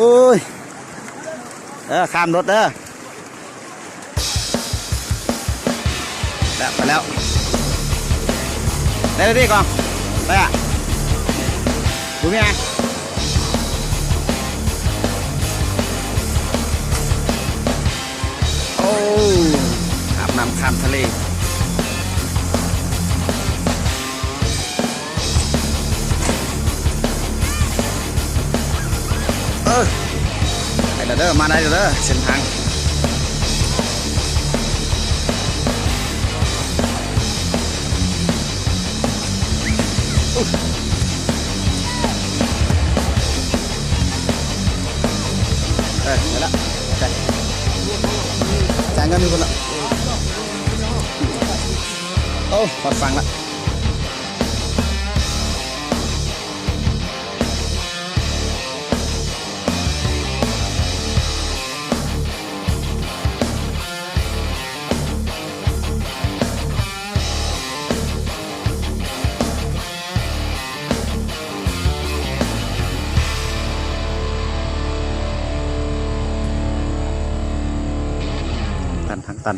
ໂອ້ຍ ເອີ ຂ້າມລົດເດີ. ແລ້ວ ໄປແລ້ວ ໄດ້ແລ້ວເດ້ກອງ ໄປອະ ບໍ່ມີອະ. ໂອ້ ອາບນ້ຳຂ້າມທະເລ. ເອີ ໄດ້ແລ້ວເດີ ມາໄດ້ແລ້ວເດີ ເສັ້ນທາງ. ເອີ ໄດ້ລະ ຈ່າຍເງິນຢູ່ພຸ້ນລະ. ໂອ້ ຮອດຝັ່ງລະ. ຕັນ ທາງຕັນ.